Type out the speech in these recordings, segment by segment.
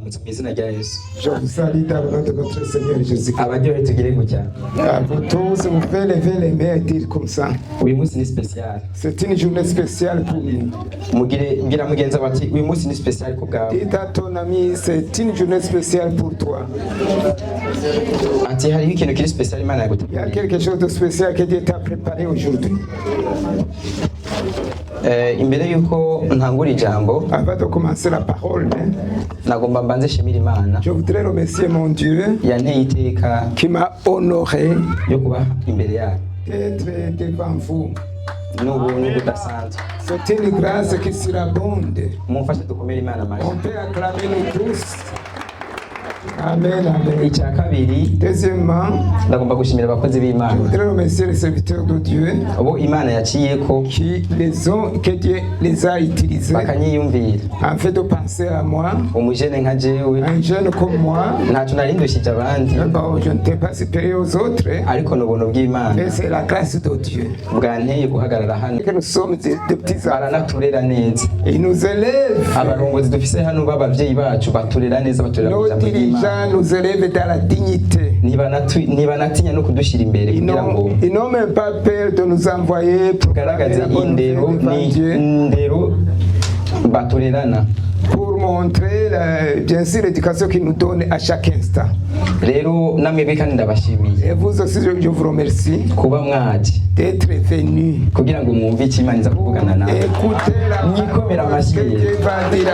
Ndabaramutsa mu izina rya Yesu. Je vous salue dans le nom de notre Seigneur Jésus-Christ. Abaryohe tugire gutya. Ah, vous tous, vous pouvez lever les mains et dire comme ça. Uyu munsi ni spécial. C'est une journée spéciale pour nous. Mugire mbwira mugenzi wawe ati uyu munsi ni spécial ku bwawe. Dites à ton ami, c'est une journée spéciale pour toi. Ati hariho ikintu kiri spécial Imana Il y a yaguteguriye. Quelque chose de spécial que Dieu t'a préparé aujourd'hui. Eh, imbere yuko ntangura ijambo, Avant de commencer la parole, hein, nagomba mbanze shimira Imana je voudrais remercier mon Dieu yanteye iteka qui m'a honoré yo kuba imbere yayo. D'être devant vous. N'ubuntu budasanzwe. C'est une grâce qui surabonde. Mumfashe dukomere Imana amashyi. On peut acclamer nous tous. Amen, amen. Icya kabiri, Deuxièmement, ndagomba gushimira abakozi b'Imana je voudrais remercier les serviteurs de Dieu ubo Imana yaciyeko qui les ont, que Dieu les a utilisés bakanyiyumvira. En fait de penser à moi, Umujene nka jewe, un jeune comme moi. Ntacyo nari ndushije abandi, Bon, je n'étais pas supérieur aux autres, hein, ariko ni ubuntu bw'Imana mais c'est la grâce de Dieu. Bwanteye guhagarara hano. Que nous sommes des petits enfants. Baranaturera neza. Il nous élève. Abarongozi dufise hano b'abavyeyi bacu baturera neza, baturera mu Nos ijambo ry'Imana. Dirigeants nous élèvent dans la dignité. Ntibanatinya no kudushyira imbere Ils kugira ngo n'ont ils n'ont même pas peur de nous envoyer proclamer tugaragaze la bonne indero nouvelle devant ni Dieu indero baturerana. Pour montrer, bien sûr, l'éducation qu'il nous donne à chaque instant. Rero namwebwe kandi ndabashimiye Et vous aussi, je vous remercie kuba mwaje d'être venus. Kugira ngo mwumve icyo Imana iza kuvugana nawe. Écoutez la Mwikomere parole amashyi. Que Dieu va dire.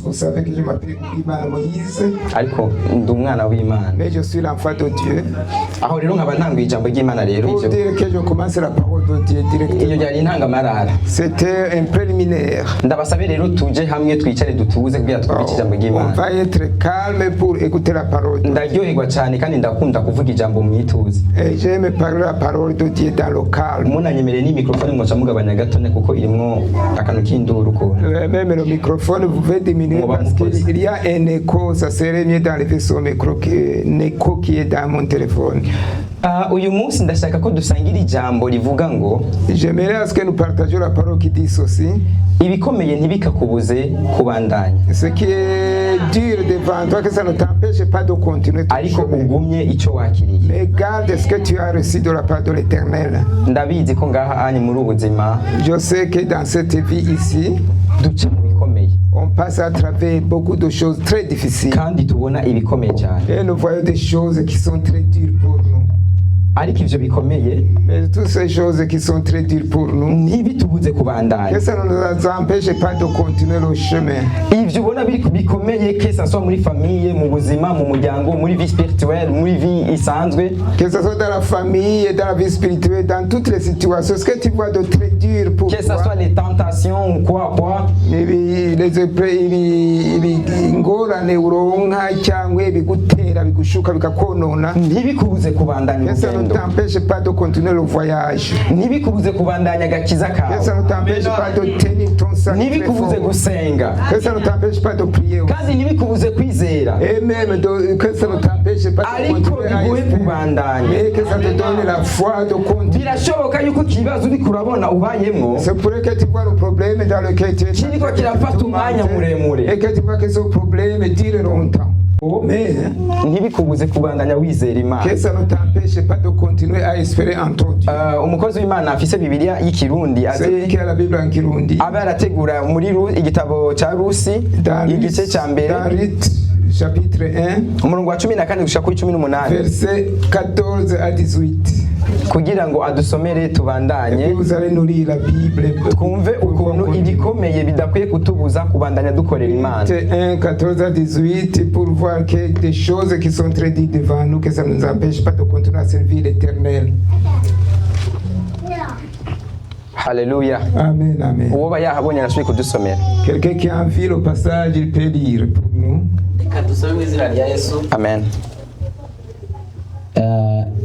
Vous savez que je m'appelle Imana Moïse, Ariko ndi umwana w'Imana. Mais je suis l'enfant de Dieu. Aho rero nkaba ntanguye ijambo ry'Imana rero. Pour Ivyo dire que je commence la parole de Dieu iyo directement. ryari intangamarara. C'était un préliminaire. Ndabasabe rero tuje hamwe twicare dutuze kugira twumve iki ijambo On ry'Imana. Va être calme pour écouter la parole de Dieu. Ndaryoherwa cyane kandi ndakunda kuvuga ijambo mwituze. Et j'aime parler la parole de Dieu dans le calme. Munanyemereye ni microphone mwoca mugabanya gatonya kuko irimwo akantu k'induru ukuntu. Même le microphone, vous pouvez diminuer On va parce vous poser. qu'il y a un écho. Ça serait mieux d'enlever ce micro, un écho qui est dans mon téléphone. Ah, uyu munsi ndashaka ko dusangira ijambo rivuga ngo J'aimerais à ce que nous partagions la parole qui dit ceci. Ibikomeye ntibikakubuze kubandanya, Ce qui est dur devant toi, que ça ne t'empêche pas de continuer ton ariko chemin. Ugumye icyo wakiriye. Mais garde ce que tu as reçu de la part de l'Éternel. Ndabizi ko ngaha anye muri ubu buzima Je sais que dans cette vie ici, duca mu bikomeye, on passe à travers beaucoup de choses très difficiles. Kandi tubona ibikomeye cyane. Et nous voyons des choses qui sont très dures pour nous. Ariko ivyo bikomeye Mais toutes ces choses qui sont très dures pour nous, ntibitubuze kubandanya. Que ça ne nous empêche pas de continuer le chemin. Ivyo ubona biri bikomeye, que ça soit muri famille, mu buzima, mu muryango, muri vie spirituelle, muri vie isanzwe, Que ce soit dans la famille, dans la vie spirituelle, dans toutes les situations, ce que tu vois de très dur pour que ça toi, soit les tentations ou quoi quoi, ibi les épreuves, ibi ibi ingorane uronka cyangwa ibigutera bigushuka bikakonona, ntibikubuze kubandanya que ça ne urugendo, t'empêche pas de continuer le voyage, ntibikubuze kubandanya agakiza que kawe, ça ne t'empêche pas de tenir ton sac très ntibikubuze fort, gusenga, que ça ne t'empêche pas de prier aussi. Kandi ntibikubuze kwizera, Et même que ça ne t'empêche pas de ariko continuer à biguhe espérer, kubandanya. Mais que ça te donne la foi de continuer. Birashoboka yuko ikibazo uriko urabona ubayemwo C'est pour que tu vois le problème dans lequel tu es kiriko kirafata umwanya muremure, et que tu vois que ce problème dure longtemps. Mais ntibikubuze kubandanya wizera Imana. Que ça ne t'empêche pas de continuer à espérer en ton Dieu. Umukozi w'Imana afise Bibiliya y'ikirundi aze Celui qui a la Bible en Kirundi, abe arategura muri igitabo cya Rusi dans igice cya mbere, dans Ruth, chapitre 1, umurongo wa 14 gushika kuri 18, verset 14 à 18. Kugira ngo adusomere Et tubandanye, puis vous allez nous lire la Bible. Twumve ukuntu ibikomeye bidakwiye kutubuza kubandanya dukorera Imana. Ruth 1, 14 à 18, pour voir que des choses qui sont très dites devant nous, que ça ne nous empêche pas de continuer à servir l'Éternel. Haleluya. Amen, amen. Uwoba yahabonye arashoboye kudusomera. Quelqu'un qui a envie le passage, il peut lire pour nous. Reka dusome mu izina rya Yesu. Amen.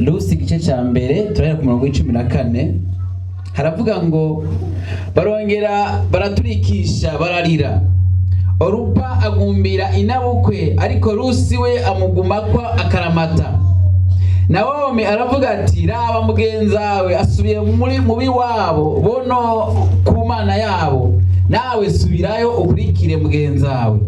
Rusi igice cya mbere, turahera ku murongo wa 14. Haravuga ngo barongera baraturikisha bararira. Orupa agumbira inabukwe, ariko Rusi we amugumako akaramata. Nawomi aravuga ati raba mugenzawe asubiye muri mubi wabo bono ku mana yabo, nawe subirayo ukurikire mugenzawe.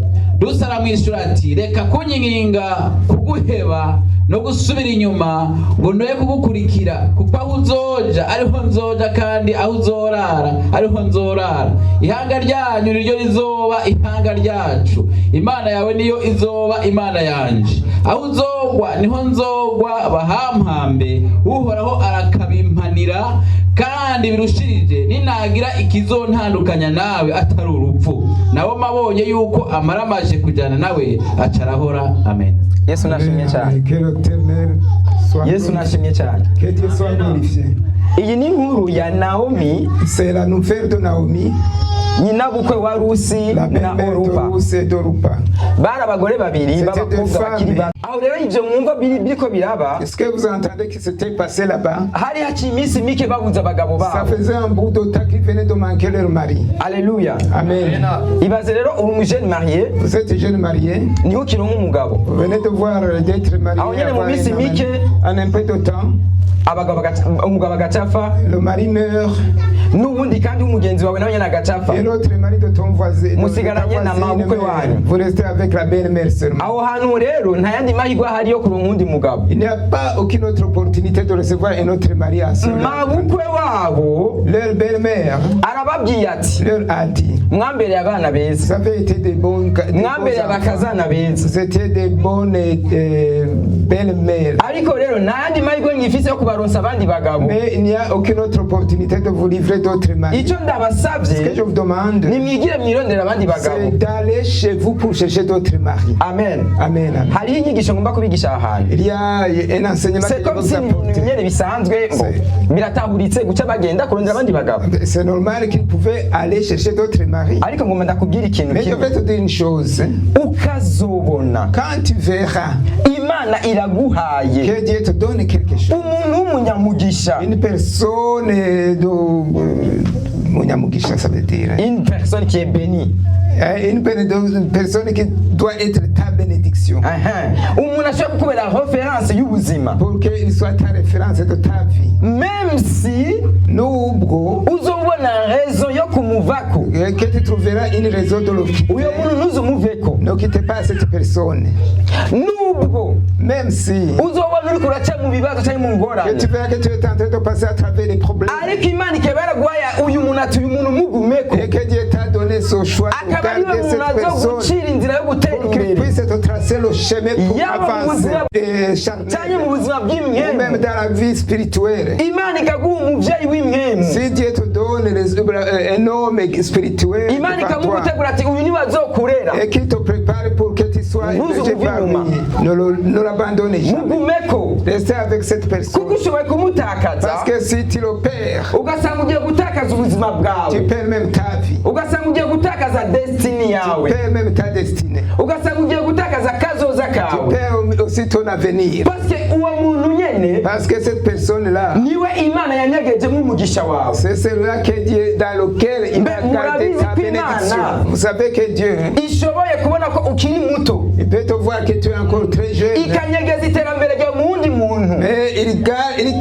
Rusi aramwishyura ati: "Reka kunyinginga kuguheba no gusubira inyuma ngo ndoye kugukurikira, kuko aho uzoja ariho nzoja, kandi aho uzorara ariho nzorara. Ihanga ryanyu niryo rizoba ihanga ryacu, Imana yawe niyo izoba Imana yanje. Aho uzogwa niho nzogwa bahampambe. Uhoraho arakabimpanira kandi birushirije, ninagira ikizontandukanya nawe atari urupfu." Nawe abonye yuko amaramaje kujyana nawe, aca arahora. Amen. Yesu nashimye cyane. Que l'Éternel soit Yesu glorifié. nashimye cyane. Que Dieu soit glorifié. Iyi ni inkuru ya Naomi, C'est la nouvelle de Naomi, nyinabukwe wa Rusi la na belle-mère de Orupa. Ruth et d'Orupa. Bari abagore babiri C'était b'abakobwa deux bakiri femmes. bato. Aho rero ibyo mwumva biri biriko biraba, Est-ce que vous entendez ce qui s'était passé là-bas? Hari haciye iminsi mike babuze abagabo Ça babo. faisait un bout de temps qu'ils venaient de manquer leur mari. Aleluya. Amen. Ibaze rero uri umujene marié, Vous êtes jeune marié, niho ukironka umugabo. Vous venez de voir d'être marié Aho nyene mu avant minsi mike, en un peu de temps, abagabo umugabo agaca, le mari meurt n'ubundi kandi w'umugenzi wawe nawe nyene agaca. Et l'autre mari de ton voisin, de ta Musigaranye na voisine mabukwe meurt. wanyu. Vous restez avec la belle-mère seulement. Aho hantu rero nta yandi mahirwe ahari yo kuronka uwundi mugabo. Il n'y a pas aucune autre opportunité de recevoir un autre mari à ce Mabukwe wabo Leur belle-mère arababwiye ati: leur a dit: "Mwambereye abana beza, Vous avez été des bons mwambereye enfants. Abakazana beza, Vous étiez des bonnes belles-mères. Ariko rero nta yandi mahirwe ngifise yo kubaronsa abandi bagabo. Mais il n'y a aucune autre opportunité de vous livrer d'autres maris. Icyo Ce que ndabasabye, je vous demande, nimwigire mwirondera abandi bagabo." c'est d'aller chez vous pour chercher d'autres maris. Amen. Amen. Amen. Hariho inyigisho ngomba kubigisha aha hantu. Il y a un enseignement C'est que je comme vous si ibintu apporter. nyene bisanzwe ngo biratahuritse guca bagenda kurondera abandi bagabo. C'est normal qu'ils pouvaient aller chercher d'autres maris. Ariko ngomba ndakubwira ikintu Mais je kimwe. vais te dire une chose. Ukazobona Quand tu verras Imana iraguhaye que Dieu te donne quelque chose, umuntu w'umunyamugisha, une personne de Munyamugisha, ça veut dire, hein. Une personne qui est bénie. Une personne qui doit être ta bénédiction. Aha. Umuntu ashobora kukubera référence y'ubuzima, Pour qu'il soit ta référence de ta vie. Même si Nubwo uzobona raison yo kumuvako, que tu trouveras une raison de le quitter. Uyo muntu ntuzumuveko. Ne quitte pas cette personne. Nubwo Même si uzobona uriko uraca mu bibazo cyangwa mu que ngorane, tu verras que tu es en train de passer à travers les problèmes. Ariko Imana ikaba yaraguhaye uyu muntu ati uyu muntu mugumeko, Et que Dieu t'a donné ce choix de akaba ariwe garder muntu cette personne azogucira inzira yo gutera pour qu'il imbere, puisse te tracer le chemin pour yaba mu avancer buzima et charnel, cyangwa mu buzima ou même bw'impwemu, dans la vie spirituelle. Imana ikaguha umubyeyi w'impwemu, Si Dieu te donne un homme spirituel Imana devant toi, ikamugutegura ati uyu niwe azokurera, et qu'il te prépare pour que tu sois Vous hébergé ouvrez parmi, nyuma. ne l'abandonnez jamais. Mugumeko. Restez avec cette personne. Kuko ushoboye kumutakaza, Parce que si tu le perds, ugasanga ugiye gutakaza ubuzima bwawe, tu perds même ta vie. Ugasanga ugiye gutakaza destiny Tu yawe, perds même ta destinée. Ugasanga ugiye gutakaza kazoza Tu kawe, perds aussi ton avenir. Parce que uwo muntu nyene Parce que cette personne-là, niwe Imana yanyegejemo umugisha wawe. C'est celui-là que Dieu, dans lequel il Mais a gardé murabizi ta ko bénédiction. Imana Vous savez que Dieu, ishoboye kubona ko ukiri muto, il peut te voir que tu es encore très jeune. Ikanyegeza iterambere ryawe mu wundi muntu. Mais il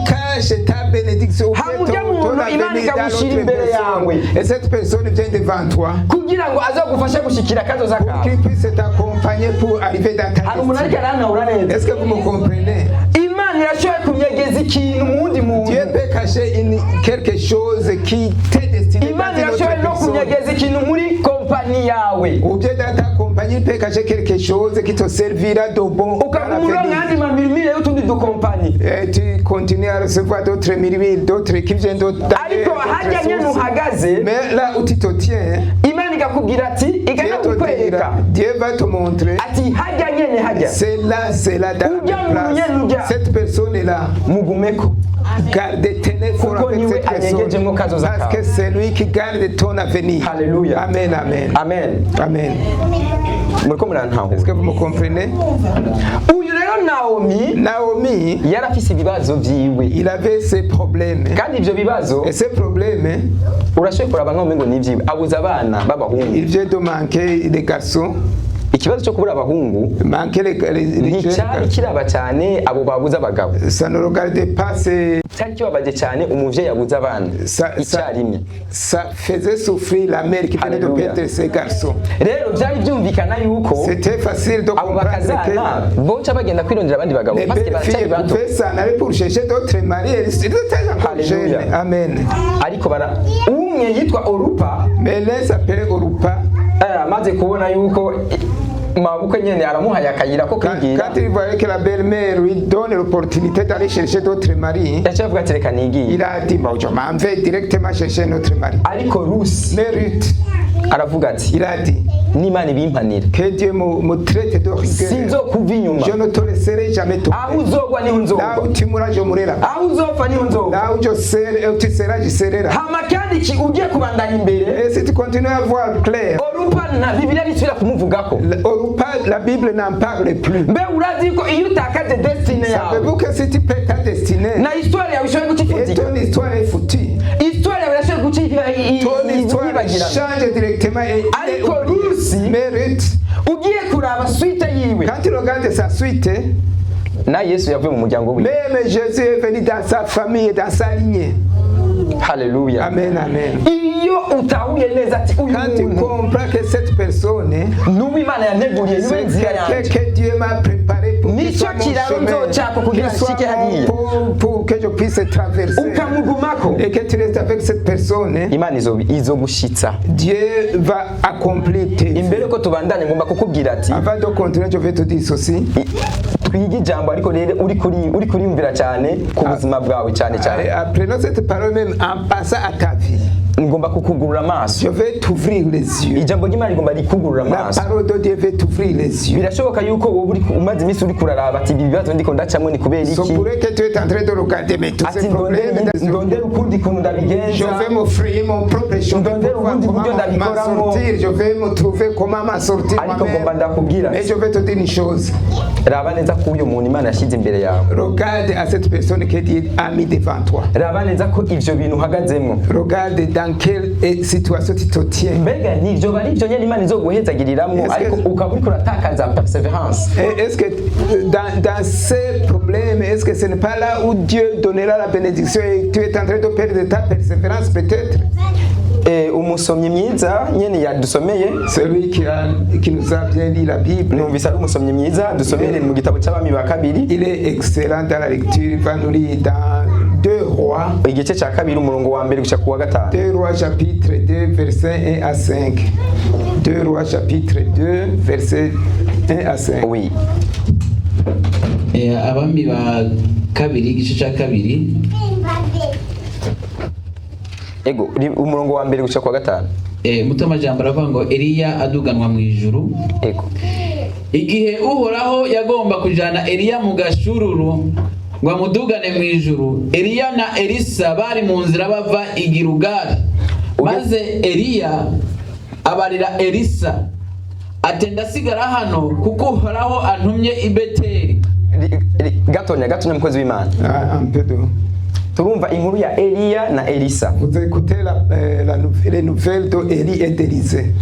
cache ta bénédiction, ou bien Hamujya ton muntu, Imana avenir dans ikamushyira l'autre imbere yawe. personne. Et cette personne vient devant toi kugira ngo azagufashe gushikira akazoza pour kawe. qu'il puisse t'accompagner pour arriver dans ta Hari umuntu ariko destinée. arantahura neza? Est-ce que vous me comprenez? Imana irashoboye kunyegeza ikintu mu wundi muntu. Dieu peut cacher quelque chose qui t'est destiné dans Imana une autre irashoboye no personne. kunyegeza ikintu muri kompani yawe, Ou bien dans ta compagnie, il peut cacher quelque chose qui te servira de bon dans ukaguma uronka l'avenir. ayandi mamiliyoni y'utundi dukompani. Et tu continues à recevoir d'autres milliers, d'autres qui viennent d'autres Ariko hajya nyene sources. uhagaze, Mais là où tu te tiens, Imana ikakubwira ati, Dieu te ikanakukwereka dira, Dieu va te montrer. Ati hajya nyene hajya, C'est là dans Ujya la mu place. nyene ujya. Cette personne est là. Mugumeko. Gardez, tenez fort Kuko avec niwe cette personne. anyegejemo kazoza Parce kawe. que c'est lui qui garde ton avenir. Alléluia. Amen, amen. Amen. Amen. Muriko murantahura? Est-ce que vous me comprenez? Uyu rero Naomi Naomi, yari afise ibibazo vyiwe. Il avait ses problèmes. Kandi ivyo bibazo, Et ces problèmes, urashoboye kuraba nkaho umengo ni ivyiwe, abuze abana b'abahungu. Il vient de manquer des garçons. Ikintu Ikibazo cyo kubura abahungu Manquer les jeunes nticyari kiraba cyane abo babuze abagabo. Ça ne regardait pas ces, Cyari kibabaje cyane umuvyeyi yabuze abana icyarimwe. Ça faisait souffrir la mère qui venait de Alléluia. perdre ses garçons. Rero byari byumvikana yuko C'était facile de abo comprendre bakazana que boca bagenda kwirondera abandi bagabo les parce que belles baracyari filles bato. pouvaient s'en aller pour chercher d'autres maris. Elles étaient encore Alléluia. jeunes. Amen. Ariko bara umwe yitwa Orupa Mais l'un s'appelait Orupa. Amaze kubona yuko mabukwe nyene aramuhaye akayira ko kwigira Quand il voyait que la belle-mère lui donne l'opportunité d'aller chercher d'autres maris, yaciye avuga ati reka nigiye. Il a dit, bon, je m'en vais directement chercher un autre mari. Ariko Rusi Mais Ruth, aravuga ati il a dit, n'Imana ibimpanira que Dieu me traite de rigueur. Sinzokuva inyuma. Je ne te laisserai jamais tomber. Aho uzogwa niho Là nzogwa. où tu mourras, je mourrai là. Aho uzopfa niho nzogwa. Là où je serai, où tu seras, je serai là. Hama kandi iki ugiye kubandanya imbere Et si tu continues à voir clair, Orupa na Bibiliya nisubira kumuvugako. Orupa, la Bible n'en parle plus. Mbe urazi ko iyo utakaje destinée yawe Savez-vous que si tu perds ta destinée, na histoire yawe ishobora guca et ifutika. ton histoire est foutue, Histoire yawe irashobora guca ton histoire yibagirana. Change directement et Ariko Rusi Mais Ruth, ugiye kuraba suite yiwe quand tu regardes sa suite, na Yesu yavuye mu muryango wiwe. Même Jésus est venu dans sa famille et dans sa lignée. Haleluya. Amen, amen. Iyo utahuye neza ati uyu Quand tu muntu comprends que cette personne, n'uwo Imana yanteguriye niwe c'est nzira quelqu'un yanjye que Dieu m'a préparé pour qu'il Nicyo soit mon kiraro chemin, nzocako kugira qu'il soit nshike hariya. pour que je puisse traverser. Ukamugumako Et que tu restes avec cette personne, Imana izogushitsa. Dieu va accomplir tes Imbere ko tubandanye ngomba kukubwira ati Avant de continuer, je vais te dire ceci. Twige ijambo ariko rero uri kuri uri kuriyumvira cyane ku buzima bwawe cyane cyane. Apprenons cette parole même en passant à ta vie. Ngomba kukugurura amaso. Je vais t'ouvrir les yeux. Ijambo ry'Imana rigomba rikugurura La amaso. Parole de Dieu va t'ouvrir les yeux. Birashoboka yuko wowe uri umaze iminsi uri kuraraba ati ibi bibazo ndiko ndacamwo ni kubera Ce iki pourrait que tu es en train de regarder, mais tous ati ces problèmes, ndondere ukundi kuntu ndabigenza. Je vais m'offrir mon propre chemin Ndondere pour voir ubundi comment buryo m'en ndabikoramo. sortir. Je vais me trouver comment m'en sortir Ariko ngomba moi-même. ndakubwira Mais je vais te dire une chose. Raba neza ko uyu muntu Imana yashyize imbere yawe. Regarde à cette personne que Dieu a mis devant toi. Raba neza ko ivyo bintu uhagazemwo. Regarde dans quelle situation tu te tiens. Mbega nivyo bari ivyo nyene Imana izoguhezagiriramwo ariko ukaba uriko uratakaza persévérance. Et est-ce que dans ces problèmes, est-ce que ce n'est pas là où Dieu donnera la bénédiction et tu es en train de perdre ta persévérance peut-être? Eh, umusomyi mwiza nyene yadusomeye. Celui qui nous a bien lu la Bible, Numvise ari umusomyi mwiza dusomere mu gitabo c'Abami ba kabiri. Il est excellent dans la lecture. Il va nous lire dans 2 Rois, Igice cya kabiri umurongo wa mbere gushika ku wa gatanu. 2 Rois chapitre 2, versets 1 à 5. 2 Rois chapitre 2, versets 1 à 5. Oui. Eh, Abami ba kabiri igice cya kabiri. Ego umurongo wa mbere gushika ku wa gatanu. Eh, muto amajambo aravuga ngo Eliya aduganwa mu ijuru. Ego. Igihe Uhoraho yagomba kujana Eliya mu gashururu ngo amudugane mu ijuru, Eliya na Elisa bari mu nzira bava i Gilugali. Maze Eliya abarira Elisa ati ndasigara hano kuko Uhoraho antumye i Beteli. Gatonya gatonya mukozi w'Imana. Ah, un peu de. Turumva inkuru ya Eliya na Elisa. Vous écoutez les nouvelles d'Élie et d'Élisée.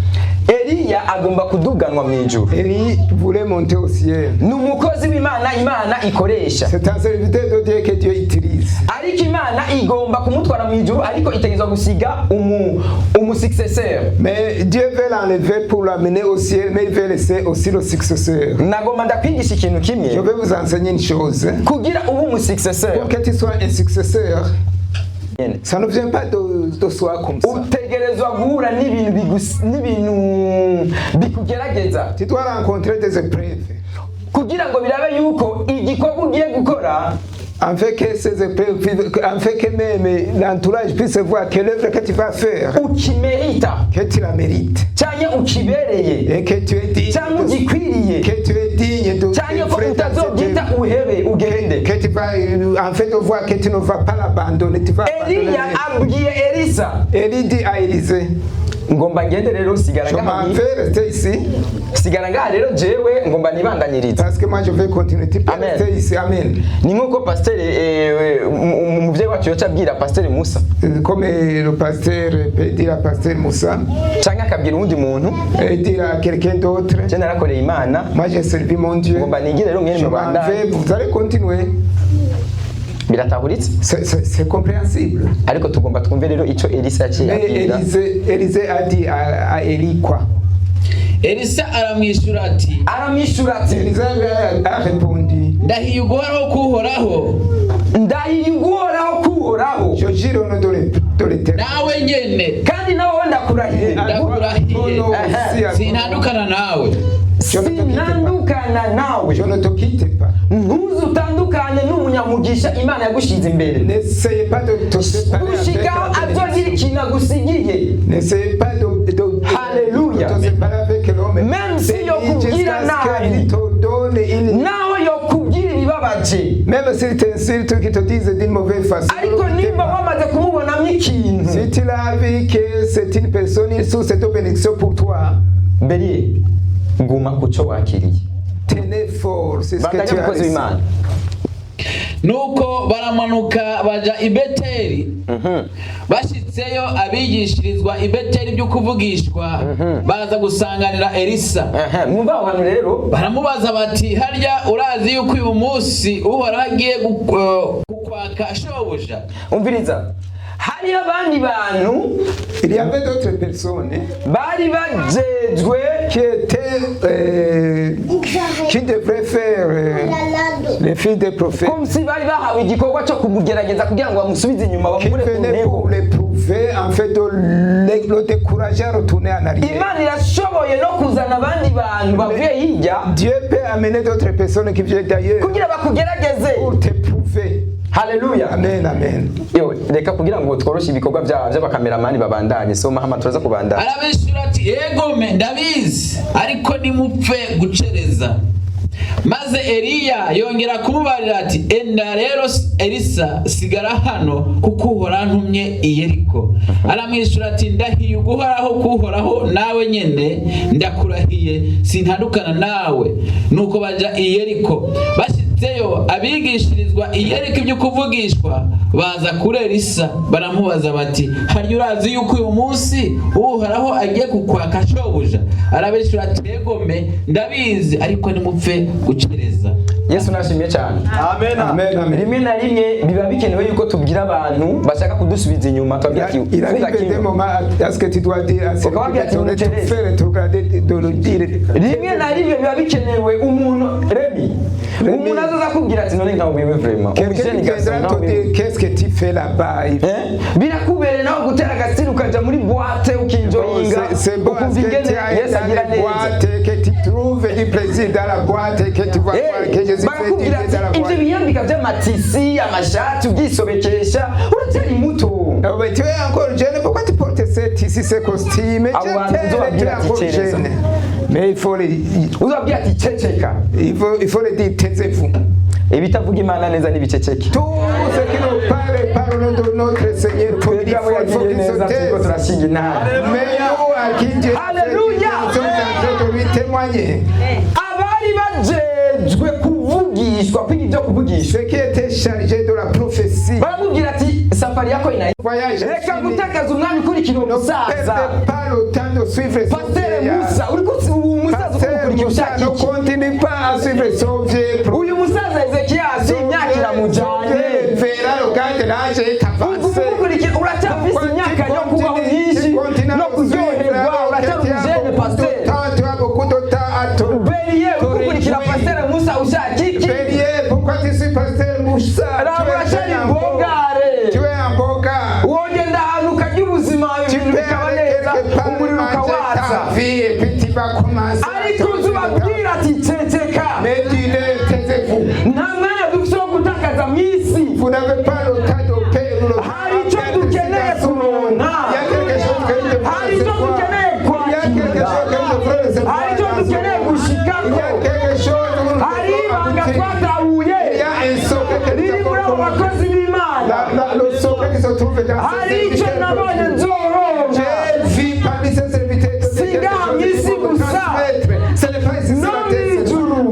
Eliya agomba kuduganwa mu ijuru. Élie voulait monter au ciel. Ni umukozi w'Imana Imana ikoresha. C'est un serviteur de Dieu que Dieu utilise. Ariko Imana igomba kumutwara mu ijuru ariko itegerezwa gusiga umu umusuccesseur. Mais Dieu veut l'enlever pour l'amener au ciel, mais il veut laisser aussi le successeur. Nagomba ndakwigisha ikintu kimwe. Je vais vous enseigner une chose. Kugira ube umusuccesseur Pour que tu sois un successeur, nyene ça ne vient pas de soi comme ça. Utegerezwa guhura n'ibintu n'ibintu bikugerageza. Tu dois rencontrer des épreuves. Kugira ngo birabe yuko igikorwa ugiye gukora Afin que ces épreuves, afin que même l'entourage puisse voir que l'œuvre que tu vas faire, ukimerita que tu la mérites. Cyangwa ukibereye Et que tu es digne, cyangwa ugikwiriye que tu es digne de cyangwa ko de- utazobyita uhebe ugende. Que tu vas, en fait, de voir que tu ne vas pas l'abandonner, tu vas Eliya abandonner. abwiye Elisa Élie dit à Élisée, Ngomba ngende rero, sigara Je ngaha m'en vais rester ici sigara ngaha rero, jewe ngomba nibandanyirize. Parce que moi je vais continuer. Tu peux Amen. rester ici. Amen. Ni nk'uko pasiteri umubyeyi wacu yoca abwira pasiteri Musa Comme le pasteur peut dire à pasteur Moussa cyangwa akabwira uwundi muntu et dire à quelqu'un d'autre, je narakoreye Imana, moi j'ai servi mon Dieu. ngomba nigire rero mwene Je mu m'en Rwanda. vais, vous allez continuer. Biratahuritse. C'est compréhensible. Ariko tugomba twumve rero icyo Elisa yaciye Mais abwira. Élisée a dit à Élie quoi? Elisa aramwishyura ati Aramwishyura ati Élisée a répondu, ndahiye uguhoraho kuhoraho ndahiye uguhoraho kuhoraho je jure au nom de l'Éternel. Nawe nyene kandi nawe ndakurahiye ndakurahiye Ton nom aussi à ton nom. sintandukana nawe. Je ne te quitte pas. Sinandukana nawe. Je ne te quitte pas. Ntuzutandukane n'umunyamugisha Imana yagushize imbere N'essayez pas de te séparer avec gushikaho la azogira bénédiction. ikintu agusigiye. N'essayez pas Alléluia. de te séparer avec l'homme. Même si Béni yokubwira jusqu'à ce nabi. qu'il te donne une. Naho yokubwira ibibabaje Même s'il t'insulte, qu'il te dise d'une mauvaise façon. ariko nimba wamaze kumubonamo ikintu Si tu l'as vu que c'est une personne, une source de bénédiction pour toi, mbere guma ku cyo wakiriye. Tenez fort, c'est ce que Bandanya tu as umukozi reçu. w'Imana. Nuko baramanuka baja i Beteli. Bashitseyo abigishirizwa i Beteli byo kuvugishwa baza gusanganira Elisa. Ehe, mwumva aho hantu rero. Baramubaza bati harya urazi yuko uyu munsi Uhoraho agiye kukwaka shobuja? Umviriza, hariho abandi bantu Il y avait d'autres personnes bari bajejwe qui étaient, qui devraient faire les filles des prophètes, comme si bari bahawe igikorwa cyo kumugerageza kugira ngo bamusubize inyuma qui bamukure ku venaient ntego. pour l'éprouver, en fait, de le décourager à retourner en arrière. Imana irashoboye no kuzana abandi bantu bavuye hirya Dieu peut amener d'autres personnes qui viennent d'ailleurs kugira bakugerageze. Pour t'éprouver. Haleluya. Amen, amen. Yewe reka kugira ngo tworoshe ibikorwa by'abakameramani babandanye soma hama turaza kubandanya. Arabishyura ati yegome ndabizi ariko nimupfe gucereza. Maze Eliya yongera kumubarira ati enda rero Elisa sigara hano kuko Uhoraho antumye i Yeriko. Aramwishyura ati ndahiye uguhoraho kuhoraho nawe nyene ndakurahiye sintandukana nawe. Nuko baja i Yeriko. Bashitseyo abigishirizwa i Yeriko ibyo kuvugishwa baza kuri Elisa baramubaza bati harya urazi yuko uyu munsi Uhoraho agiye kukwaka shobuja? Arabishyura ati yegome ndabizi ariko nimupfe gucereza. Yesu nashimye cyane. Amen, amen. Rimwe na rimwe biba bikenewe yuko tubwira abantu bashaka kudusubiza inyuma tubabwira ati Il vuga arrive des kimwe. moments à ce que tu dois dire à celui Ukababwira qui ati te mucereze. faire rétrograder, de le dire. Rimwe na rimwe biba bikenewe umuntu remi Remy. umuntu azaza akubwira ati none nkawe wewe vraiment Quelqu'un qui umujene garçon viendra te nkawe dire qu'est-ce que tu fais là-bas. Eh? Birakubereye nawe gutera agasiri ukaja muri boîte ukinjoyinga C'est bon à ukumva ce que ingene tu ailles Yesu dans agira les neza. boîtes, que tu trouves du plaisir dans la boîte, que tu vas voir que Jésus fait du Barakubwira bien dans la ati ibyo boîte. biyambika by'amatisi amashati ubyisobekesha uracyari muto. Ah, mais tu es encore jeune, pourquoi tu portes cette ici, ce costume? Ah, Tu ouais, es nous avons tu es bien encore la petite jeune. Mais il faut les, Uzabwira ati ceceka. il faut les dire, taisez-vous. Ibitavuga Imana neza n'ibiceceke. Tout ce qui nous parle par le nom de notre Seigneur, Twebwe abo il faut yagiriye qu'il se neza turiko taise. turashinga intara. Mais nous, à qui Dieu Alléluia. nous sommes en train de lui témoigner. Abari bajejwe kuvugishwa kwiga ibyo kuvugishwa Ce qui était chargé de la prophétie. baramubwira ati safari yako inayi Voyage. reka Fini. gutakaza umwanya ukurikira uwo Ne musaza. perdez pas le temps de suivre ce Pasiteri vieillard. Musa uri kutsi uwo musaza Pasteur ukumukurikira Moussa, ushaka ne iki? continue pas à suivre son vieux prophète. Uyu musaza Ezekiyasi imyaka iramujyanye. Verra le gars de l'âge est avancé. Umukurikira uracyafise imyaka yo kubaho myinshi no kuryoherwa uracyari umujene pasiteri. Tu as beaucoup de temps à te Beriye ukurikira pasiteri Musa ushaka iki? Bélier, pourquoi tu suis pasteur Moussa? Raba Tu es uracyari un beau- bogare. Tu es un beau gars. Wogenda ahantu ukarya ubuzima Tu ibintu peux bikaba aller neza quelque part et umuriro manger ukawatsa ta vie et puis tu vas commencer à ariko te uzi ubabwira ati ceceka. Mais dis-le, taisez-vous. Nta mwanya dufite wo gutakaza mu isi. Vous n'avez pas le temps de perdre le temps. Hari icyo dukeneye kuronka. Il y a quelque chose que nous devons Hari icyo recevoir. dukeneye Il y a quelque kwakira. chose que nous devons recevoir. Hari icyo dukeneye Il y a gushikako. quelque chose que nous Hari devons ibanga aboutir. twatahuye Il y a un secret que nous riri muri avons abo compris. bakozi b'Imana. Le secret qui se trouve dans Hari ces icyo serviteurs. nabonye nzoronka. J'ai vu parmi ces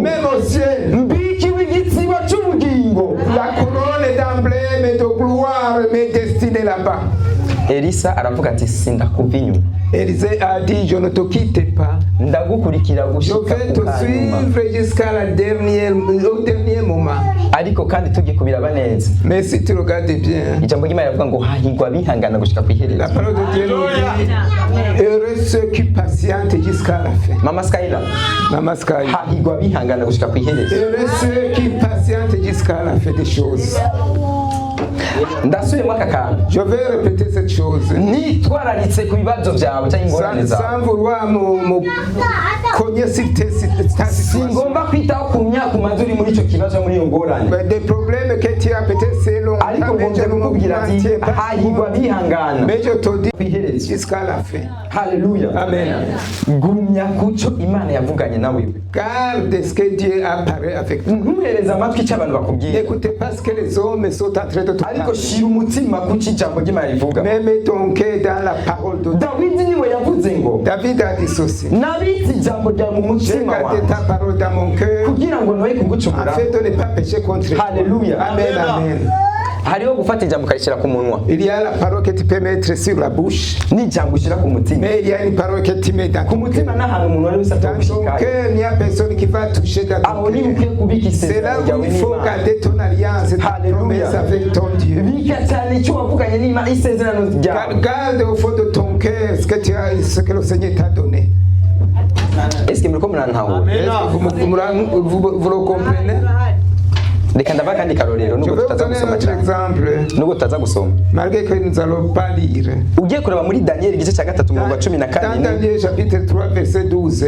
Même au ciel, Mbikiwe igitsibo cy'ubugingo. La couronne d'emblème et de gloire m'est destinée là-bas. Elisa aravuga ati sindakuva inyuma. Élisée a dit, je ne te quitte pas. Ndagukurikira Je gushika vais ku te kanyuma. suivre jusqu'à la dernière, au dernier moment. Ariko kandi tugiye kubiraba neza, Mais si tu regardes bien, ijambo ry'Imana rivuga ngo hahirwa abihangana gushika ku la iherezo. parole de Dieu nous dit, heureux ceux qui patientent jusqu'à la fin. Mama Skyla, Mama Sky. hahirwa abihangana gushika ku iherezo. Heureux ceux qui patientent jusqu'à la fin des choses. Ndasubiyemo aka kantu. Je vais répéter cette chose. Nitwararitse ku bibazo byawe cyangwa ingorane Sans, zawe, sans vouloir me cogner sur ta situation. singomba kwitaho ku myaka umaze uri muri icyo kibazo, muri iyo ngorane. Mais des problèmes que tu as peut-être c'est long. Ariko Mais je ngombye ne me kukubwira ati maintiens pas. hahirwa abihangana Mais je te dis ku iherezo. jusqu'à la fin. Haleluya. Amen. Gumya kuco Imana yavuganye nawe. Garde ce que Dieu a parlé avec toi. Ntuhereze amatwi icyo abantu bakubwira, N'écoutez pas ce que les hommes sont en train de te ariko parler. shira umutima ku cyo ijambo ry'Imana rivuga. Mais mets ton cœur dans la parole de Dieu. Dawidi niwe yavuze ngo David a dit ceci. nabitse ijambo ryawe mu J'ai mutima gardé wanjye ta parole dans mon cœur kugira ngo noye kugucumura. afin de ne pas pécher contre toi. Alléluia. Amen, amen. Hariho gufata ijambo ukarishyira ku munwa Il y a la parole que tu peux mettre sur la bouche, n'ijambo ushyira ku mutima. Mais il y a une parole que tu mets dans Ku ton mutima cœur. n'ahantu umuntu wari wese Dans ton atagushikayo. cœur, il n'y a personne qui va toucher dans ton Aho niho cœur. ukwiye kubika C'est là isezerano où ryawe il faut n'Imana. garder ton alliance, ta Alléluia. promesse avec ton Dieu. Bika cyane icyo wavuganye n'Imana, isezerano ryawe. Garde au fond de ton cœur ce que tu as, ce que le Seigneur t'a donné. Ese muriko murantahura? Est-ce que vous le comprenez? Reka ndabaha akandi karorero Je nubwo vais vous tutaza donner un gusoma autre cyane, exemple, nubwo tutaza gusoma. malgré que nous n'allons pas lire. Ugiye kureba muri Daniyeli igice cya 3 umurongo wa cumi na Dans kane, Daniel chapitre 3, verset 12,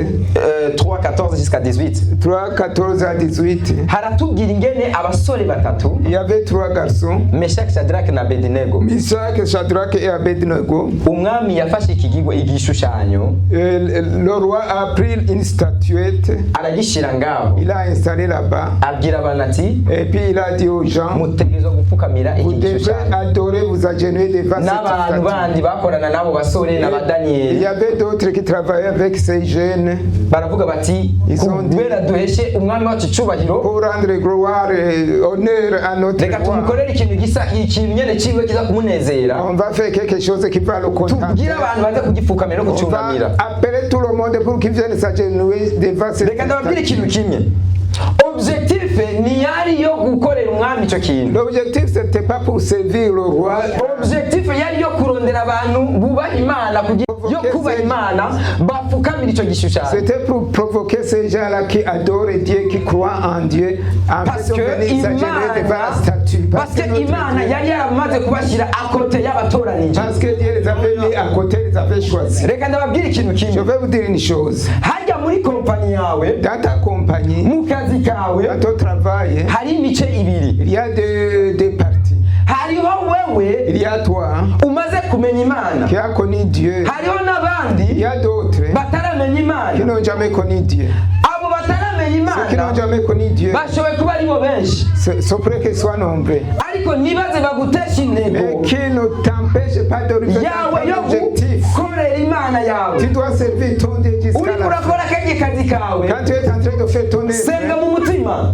3 14 jusqu'à 18, 3, 14 à 18, haratubwira ingene abasore batatu, il y avait trois garçons, Meshaki, Shadraki na Abedinego, Meshach, Shadrach et Abednego. Umwami yafashe ikigigwa igishushanyo, Le roi a pris une statuette, aragishyira ngaho, il a installé là-bas, abwira abantu ati et puis il a dit aux gens, mutegerezwa gupfukamira vous iki devez gishushanyo. adorer, vous agenouiller devant cette N'abantu statue. Bandi bakorana n'abo basore n'aba Il y Daniyeli avait d'autres qui travaillaient avec ces jeunes baravuga bati Ils ont dit- kubera duheshe umwami wacu icubahiro, pour rendre gloire et honneur à notre reka roi. tumukorere ikintu gisa ikintu nyene ciwe kiza kumunezera, On va faire quelque chose qui va le contenter. Tubwire abantu baze kugipfukamira no On va kucunamira. appeler tout le monde pour qu'ils viennent s'agenouiller devant cette Reka ndababwire statue. ikintu kimwe, objectif ntiyari yo gukorera umwami icyo kintu. L'objectif, ce n'était pas pour servir le roi. Objectif yari yo kurondera abantu bubaha Imana kugira yo kubaha Imana bapfukamira icyo gishushanyo. C'était pour provoquer ces gens-là qui adorent Dieu, qui croient en Dieu, en Parce fait, que de venir s'agenouiller devant la Imana statue. parce que notre Imana Dieu- yari yaramaze kubashyira à côté y'abatoranije. Parce que Dieu les avait mis à côté, les avait choisis. Reka ndababwire ikintu Je kimwe. vais vous dire une chose. Hajya muri kompanyi yawe, Dans ta compagnie, mu kazi kawe, dans ton travail, hari imice ibiri. il y a deux parties. Hariho wewe Il y a toi umaze kumenya Imana, qui as connu Dieu. Hariho n'abandi Il y a d'autres bataramenya qui Imana. n'ont jamais connu Dieu. Abo bataramenya Ceux qui n'ont Imana jamais connu Dieu, bashoboye kuba aribo benshi, c'est prêt qu'ils soient nombreux. Ariko ntibaze bagutesha intego Mais qui ne t'empêche pas d'arriver yawe dans yo ton objectif. gukorera Imana yawe. Tu dois servir ton Dieu jusqu'à Uriko la fin. urakora kajye kazi kawe, Quand tu es en train de faire ton senga œuvre, mu mutima.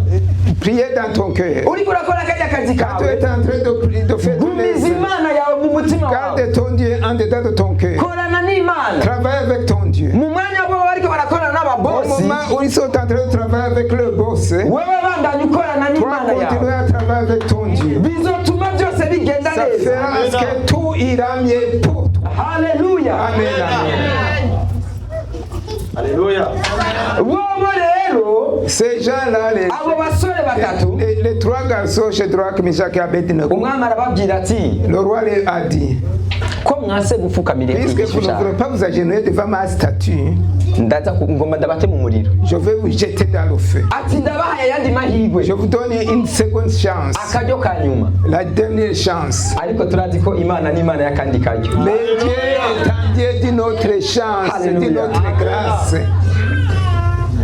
prier dans ton cœur. Uriko urakora kajya kazi Quand tu kawe, es en train de prier, de faire ton gumiza œuvre, Imana yawe mu mutima wawe. garde ton Dieu en dedans de ton cœur. Korana n'Imana Travaille avec ton Dieu. mu mwanya bo bariko barakorana Au n'ababosi, moment où ils sont en train de travailler avec le boss, wewe bandanya ukorana toi n'Imana continue yawe, à travailler avec ton Dieu. Bizotuma byose bigenda Ça neza. fera à ce que tout ira mieux pour toi. Haleluya. Amen. Amen. Alléluia. Bobo rero, Ces gens-là, abo basore batatu, les trois garçons, Shadrach, Meshach et Abednego, umwami arababwira ati le roi leur a dit, ko mwase gupfukamira puisque vous ne igishushanyo, voulez pas vous agenouiller devant ma statue, ndaza ku- ngoma ndabate mu muriro. Je vais vous jeter dans le feu. Ati ndabahaye ayandi mahirwe, Je vous donne une seconde chance, akaryo ka nyuma. La dernière chance. Ariko turazi ko Imana ni Imana y'akandi karyo. Mais Dieu est un Dieu d'une autre chance, d'une Alléluia. autre grâce.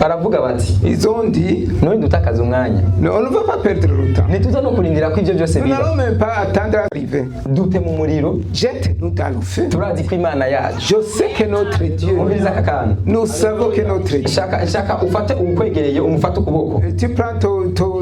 Baravuga bati Ils ont dit, none dutakaza umwanya non, on ne va pas perdre le temps. ntituza no kurindira ko ibyo byose Nous biba n'allons même pas attendre à arriver. dute mu muriro Jette-nous dans le feu. Turazi ko Imana yacu Je sais que notre Dieu, umviriza aka kantu nous savons que notre Dieu. Shaka shaka ufate uwukwegereye umufate ukuboko Et tu prends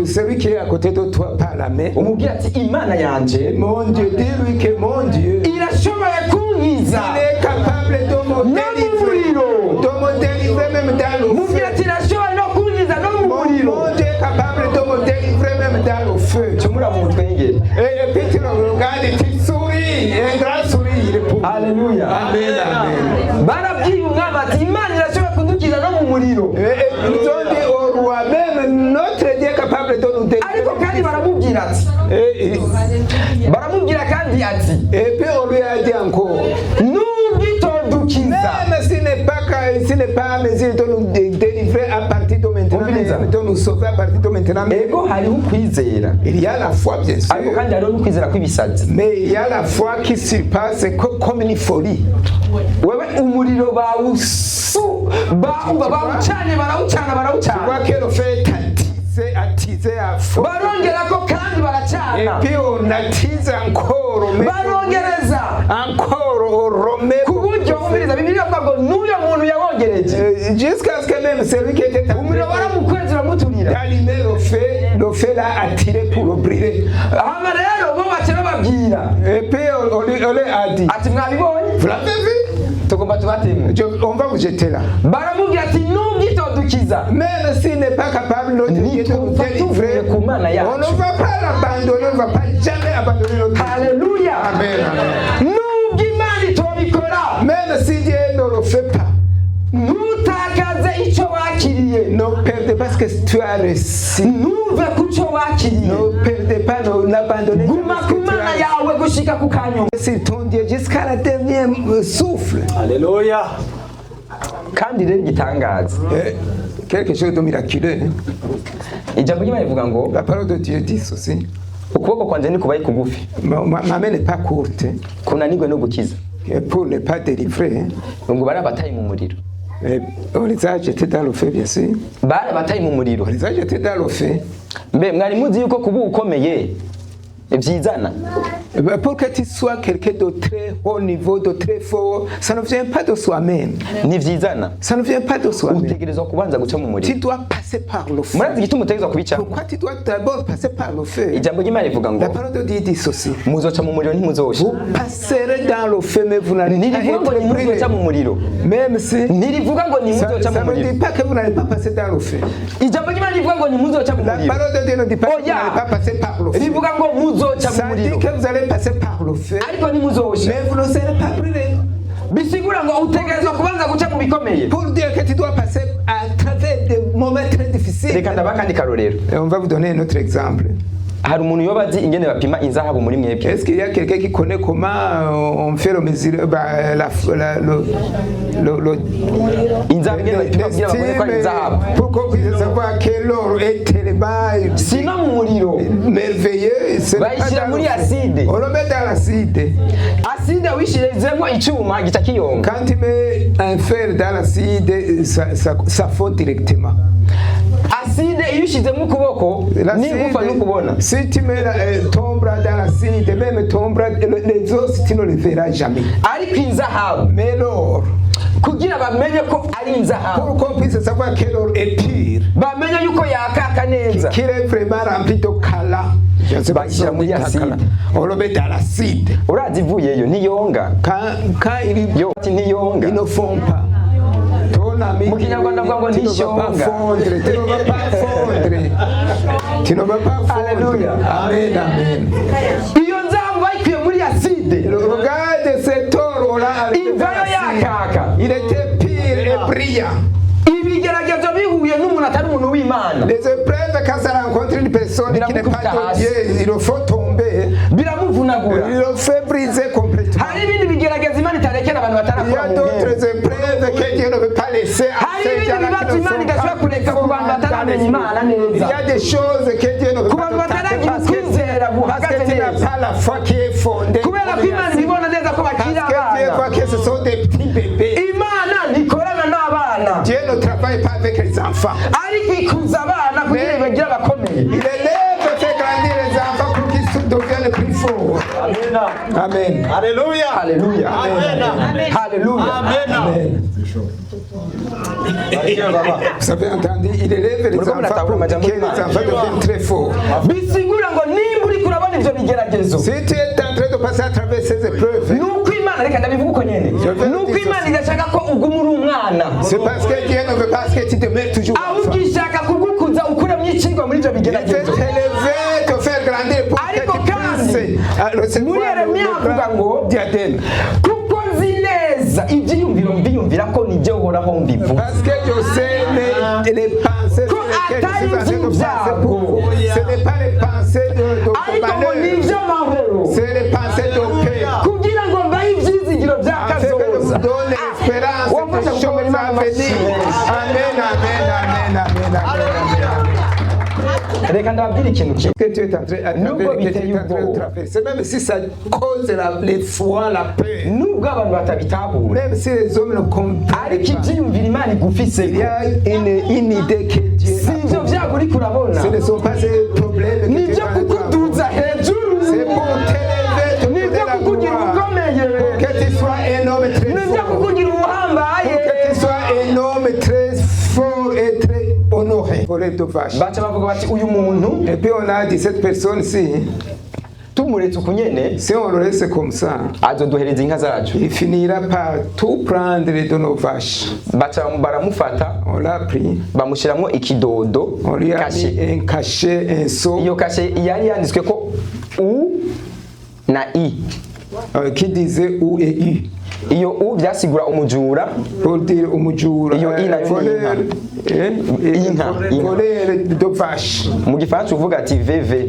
celui qui est à côté de toi par la main. Umubwire ati Imana yanje Mon Dieu, dis-lui que mon Dieu, irashoboye kunkiza il est capable de me No délivrer, muriro. de me délivrer même dans le Mubwire feu. ati irashoboye no kunkiza no mu Mon, muriro mon Dieu est capable de me délivrer même dans le feu. Cyo muraba umutwengere Et puis tu le regardes et tu souris, un grand sourire pour lui. Haleluya. Amen, amen. Barabwiye umwami ati Imana irashobora kudukiza no mu muriro Et ils ont dit au roi, même notre Dieu est capable de nous ariko délivrer. Kandi baramubwira ati Et, baramubwira kandi ati et puis on lui a dit encore, nubwo itodukiza même s'il n'est pas à mesure de nous délivrer à partir de maintenant, Umviriza. de nous sauver à partir de maintenant, mais ego hariho ukwizera il y a la foi, bien sûr. Ariko kandi hariho n'ukwizera kw'ibisazi Mais il y a la foi qui surpasse comme une folie. Wewe umuriro bawusu bawuba bawucanye barawucana Tu vois barawucana que le feu est attisé, attisé à fond. Barongerako kandi Et baracana puis on attise encore, on met barongereza encore, on remet. Ku buryo umviriza Bibiliya ivuga ngo n'uyo muntu yawongereje Jusqu'à ce que même celui qui était en umuriro train waramukwezi uramuturira d'allumer le feu l'a attiré pour le brûler. Hama rero bo baca bababwira Et puis on lui a dit, ati mwabibonye vous l'avez vu? Tugomba tubateme On va vous jeter là. Baramubwira ati nubwo itodukiza Même s'il n'est pas capable, notre Dieu, de nous délivrer, ku Mana yacu on ne va pas l'abandonner, on ne va pas jamais abandonner notre Dieu. Haleluya. Amen, amen. Nubwo Imana itobikora Même si Dieu ne le fait pas, ntutakaze icyo wakiriye ne perdez pas ce que tu as reçu. Ntuve ku cyo wakiriye Ne perdez pas, n'abandonnez guma jamais ce ku que tu Mana as yawe gushika ku kanyuma reçu. Sur ton Dieu jusqu'à la dernière souffle. Alléluia. Kandi rero igitangaza Quelque chose de miraculeux, hein. Ijambo ry'Imana rivuga ngo La parole de Dieu dit ceci. Ukuboko kwanje ntikubaye kugufi Ma main n'est pas courte, hein, kunanirwe no gukiza pour ne pas délivrer, hein. Ngo barabataye mu muriro Et on les a jetés dans le feu, bien sûr. Barabataye mu muriro On les a jetés dans le feu. Mbe mwari muzi yuko kuba ukomeye byizana Eh ben, pour que tu sois quelqu'un de très haut niveau, de très fort, ça ne vient pas de soi-même. Ntibyizana Ça ne vient pas de soi-même. Utegerezwa kubanza guca mu Tu muriro dois passer par le feu. Murazi igituma utegerezwa kubicamo Pourquoi tu dois d'abord passer par le feu? Ijambo ry'Imana rivuga ngo La parole de Dieu dit ceci. Muzoca mu muriro ntimuzosha Vous passerez dans le feu, mais vous n'allez pas Ntirivuga ngo être brûlés. ntimuzoca mu muriro Même si ntirivuga ngo ça, ntimuzoca ça mu ne muriro dit pas que vous n'allez pas passer dans le feu. Ijambo ry'Imana rivuga ngo ntimuzoca mu La muriro parole de Dieu ne dit pas que vous Oya. n'allez pas passer par le feu. Rivuga ngo muzoca mu Ça dit muriro que vous allez passer par le feu, ariko ntimuzosha mais vous ne serez pas brûlés. Bisigura ngo utegerezwa kubanza guca mu bikomeye Pour dire que tu dois passer à travers des moments très difficiles. Reka ndabaha akandi karorero Et on va vous donner un autre exemple. Hari umuntu yoba azi ingene bapima inzahabu muri mwebwe Est-ce qu'il y a quelqu'un qui connaît comment on fait le mesure, bah, la, la- le, Inzahabu ingene bayipima kugira babone ko ari inzahabu pour qu'on puisse savoir que l'or est tellement sino mu muriro merveilleux, c'est pas Bayishyira dans le muri feu. acide. On le met dans l'acide. Acide wishirizemo icyuma gica kiyonga Quand tu mets un fer dans l'acide, ça fond directement. Acide iyo ushizemo ukuboko n'igufa ntukubona Si tu mets ton bras dans l'acide, même ton bras, les os, tu ne les verras jamais. Ariko inzahabu Mais l'or, kugira bamenye ko ari inzahabu pour qu'on puisse savoir que l'or est pur, bamenye yuko yakaka neza qu'il est vraiment rempli de kala. Je ne sais pas si on dit Bashyira muri kala. acide. On le met dans l'acide. Urazi ivuyeyo ntiyonga Quand il, yo ati ntiyonga ils ne font pas. Ton ami, Mu Kinyarwanda bavuga ngo tu ne vas pas ntishonga. fondre, tu ne vas pas fondre. Tu ne vas pas fondre. Alléluia. Amen, amen. Iyo nzahabu bayikuye muri acide Regarde cet or-là. Ivayo yakaka Il était pur et brillant. Ibigeragezo bihuye n'umuntu atari umuntu w'Imana Les épreuves, quand ça rencontre une personne qui n'est pas de Dieu, il le faut tomber. Biramuvunagura Il le fait briser complètement. Hari ibindi bigeragezo Imana itarekera abantu Il y batarakura a mu d'autres mpemu épreuves que Dieu ne veut pas laisser à Hari ces ibindi gens-là bibazo qui ne Imana sont idashobora pas kureka ku bantu dans bataramenya l'esprit. Imana Il neza y a des choses que Dieu ne veut ku pas bantu te tenter bataragira parce que, ukwizera parce que guhagaze tu n'as neza pas la foi qui est fondée. kubera ko Imana ibibona neza ko Parce bakiri que Dieu abana voit que ce sont des petits bébés. Imana ntikorana n'abana Dieu ne travaille pas avec les enfants. enfants. Ariko ikuza abana kugira ibagire abakomeye. Il élève et fait grandir les enfants pour qu'ils deviennent plus forts. Amen. Amen. Alléluia. Haleluya. Amen. Haleluya. Amen. Amen. Barikiwe baba. Vous avez entendu, il élève les Muriko enfants muratahura pour amajambo que les y'Imana. enfants deviennent très forts. Bisigura ngo nimba uriko urabona ivyo bigeragezo, Si tu es en train de passer à travers ces épreuves, nuko Imana, reka ndabivuga uko nyene, nuko Imana idashaka ko uguma uri umwana, c'est parce que Dieu ne veut pas que tu demeures toujours ahubwo enfant. ishaka kugukuza ukuremwo icigwa muri ivyo Il veut bigeragezo. t'élever, te faire grandir pour que Ariko tu kandi, puisses muri recevoir Yeremiya le avuga grand ngo diadème. Kuko nzi neza ibyiyumviro mbiyumvira ko nibyo uhoraho mbivuga. Parce que je sais les pensées Ko sur lesquelles je suis en train de atari penser pour vous. Ce n'est pas les pensées de Ariko ngo ni malheur, iby'amahoro, c'est les pensées de paix. Kugira ngo mbahe ibyizigiro bya Afin que je kazoza. vous donne l'espérance Wamfasha des gukomera choses Imana à venir. Amen, amen, amen, amen, amen, amen. Reka ndababwire ikintu kimwe. Que tu es en train, à Nubwo travers, que tu biteye es en train de ubwoba. traverser, même si ça cause l'effroi, la peur, Nubwo abantu batabitahura, même si les hommes ne comprennent ariko pas, ibyiyumviro Imana igufise, il y a une idée que Dieu si a ibyo pour byago uriko urabona, Ce ne sont pas ces problèmes que ni tu es ibyo en train de traverser. kukuduza hejuru, C'est pour t'élever, te ni donner ibyo la kukugira gloire. ukomeye, Pour que tu sois un homme très ni ibyo fort. kukugira uhambaye. Pour que tu sois un homme très fort et très honoré. Voleur de vaches. Baca bavuga bati uyu muntu Et puis on a dit cette personne-ci, tumuretse uku nyene, si on le laisse comme ça, azoduhereza inka zacu. Il finira par tout prendre de nos vaches. Baca baramufata, On l'a pris, bamushyiramo ikidodo, on lui a cachet. mis un cachet, un sceau Iyo cachet yari yanditswe ko U na I. qui disait U et I. Iyo U byasigura umujura. Pour dire umujura, Iyo I nayo ni voleur, hein, Inka, inka. Voleur de vaches. Mu gifaransa uvuga ati VV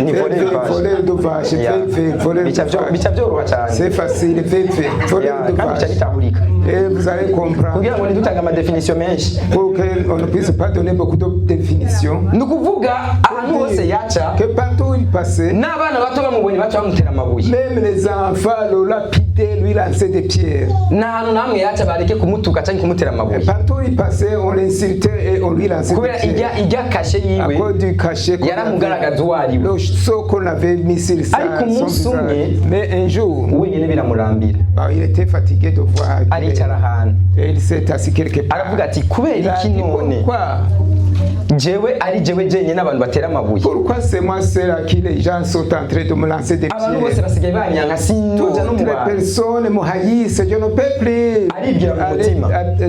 ni voleur de vache. Voleur de vaches, Yeah. VV, voleur de Bica vaches. bica byoroha cyane. C'est facile, VV, voleur Yeah, de kandi bica vaches. bitahurika, Et vous allez comprendre. Kugira ngo ntidutange amadéfinitions menshi. Pour qu'on ne puisse pas donner beaucoup de définitions. Ni ukuvuga ahantu hose yaca, Que partout où il passait, n'abana bato bamubonye baca bamutera amabuye. Même les enfants le lapidaient, lui lançaient des pierres. Nta hantu namwe yaca bareke kumutuka cyangwa kumutera Et amabuye, partout où il passait, on l'insultait et on lui lançait des kubera pierres. ijya ijya cachet À yiwe cause du cachet qu'on yaramugaragaza uwo ari we. le sceau qu'on avait mis sur Ariko son umunsi visage. umwe, Mais un jour, wenyine biramurambira, bah, il était fatigué de voir. Aricara ahantu, Et il s'est assis quelque part. Aravuga ati kubera Il a iki dit, none pourquoi? Jewe ari jewe jenyine abantu batera amabuye? Pourquoi c'est moi seul à qui les gens sont en train de me lancer des Abantu bose pierres? basigaye banyanka, sindoja no Toutes mu les bantu. personnes me haïssent, je ne peux plus Aribwira mu aller mutima.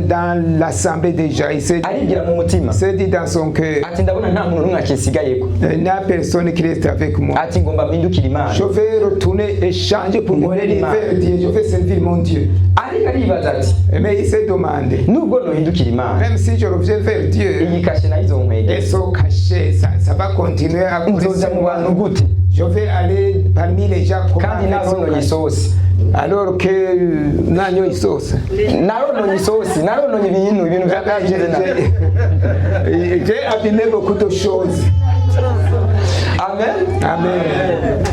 Dans l'assemblée déjà. Il s'est Aribwira mu mutima s'est dit dans son cœur, ati ndabona nta muntu n'umwe akinsigayeko, il n'y a personne qui reste avec moi. Ati ngomba mpindukire Imana. Je vais retourner et changer pour Nkorere venir Imana. vers Dieu. Je vais servir mon Dieu. Ariko aribaza ati Mais il s'est demandé, nubwo nohindukira Imana, même si je reviens vers Dieu, iyi cachet nayo izonkwegera, et ce cachet, ça va continuer à nzoja mu bantu gute Je vais aller parmi les gens comment kandi avec son narononye cachet. isosi? Alors que nanyo isosi. Narononye isosi, narononye ibintu, ibintu byakagize nabi. J'ai abîmé beaucoup de choses. Amen. Amen.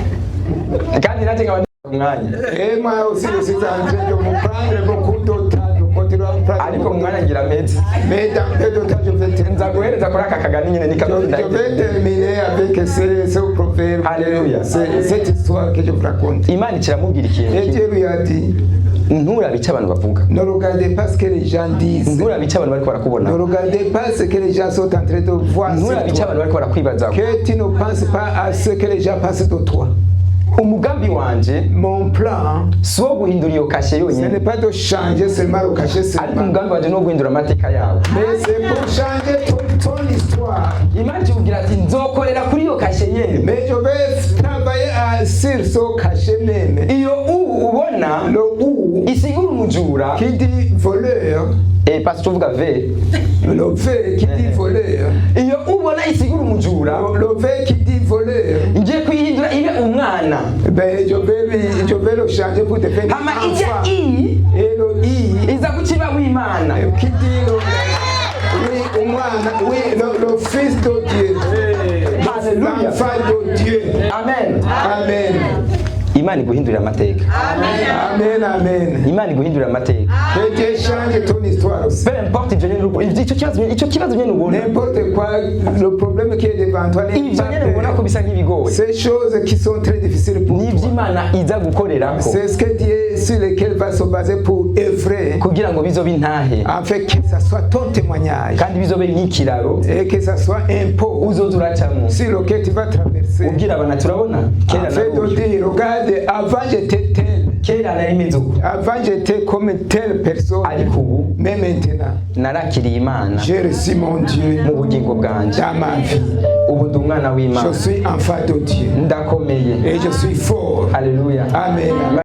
Kandi nanjye nkaba ndi umwanya. Et moi aussi, je suis en train de me prendre beaucoup de temps. Je continue à me prendre Ariko beaucoup mu de mwanya temps. ngira meze. Mais dans peu de temps, je vais terminer. Nza guhereza kuri aka kagani nyine ni Je vais terminer avec ce proverbe, Alléluia. cette histoire que je vous raconte. Imana kiramubwira ikintu Et kimwe. Dieu lui a dit, Nturabe icyo abantu bavuga, ne regardez pas ce que les gens disent. nturabe icyo abantu bariko barakubona, Ne regardez pas ce que les gens sont en train de voir sur nturabe icyo toi. abantu bariko barakwibazaho. Que tu ne penses pas à ce que les gens pensent de toi. Umugambi wanje Mon plan, si uwo guhindura iyo cachet ce yonyine, n'est pas de changer seulement le cachet ariko seulement. umugambi wanje ni uwo guhindura amateka yawe. Mais c'est pour changer ton histoire. Imana ikimubwira ati nzokorera kuri iyo cachet nyene. Mais je vais travailler sur ce cachet même. Iyo U ubona Le U isigura umujura, qui dit voleur, eh pasi tuvuga V, le V qui dit voleur, iyo U ubona isigura umujura, le V qui dit voleur, ngiye kuyihindura ibe umwana. Ben, je vais le changer pour devenir Hama ijya enfant. I Et le I iza kukiba w'Imana. Qui dit oui, oui, le fils de Dieu, Haleluya. l'enfant de Dieu. Amen. Amen. Imana iguhindurira amateka. Amen, amen. Imana iguhindurira amateka. Que Dieu change ton histoire aussi. Peu importe ivyo nyene icyo kibazo nyene ubona. N'importe quoi, le problème qui est devant toi n'est Ivyo pas nyene ubona ko peur. bisa nk'ibigoye, Ces choses qui sont très difficiles pour nivyo toi. Imana iza gukorerako C'est ce que Dieu sur lequel va se baser pour œuvrer, kugira ngo bizobe intahe, afin que ça soit ton témoignage kandi bizobe nk'ikiraro et que ça soit un pont uzoza uracamo sur lequel tu vas traverser. ubwira abantu ati urabona kera Afin de nari uyu. dire, regarde, avant j'étais tel, Kera nari meze uku, avant j'étais comme telle personne, ariko ubu mais maintenant, narakiriye Imana j'ai reçu mon Dieu mu bugingo bwanjye. Dans ma vie. Ubu ndi umwana w'Imana. Je suis enfant de Dieu Ndakomeye. Et je suis fort. Haleluya. Amen.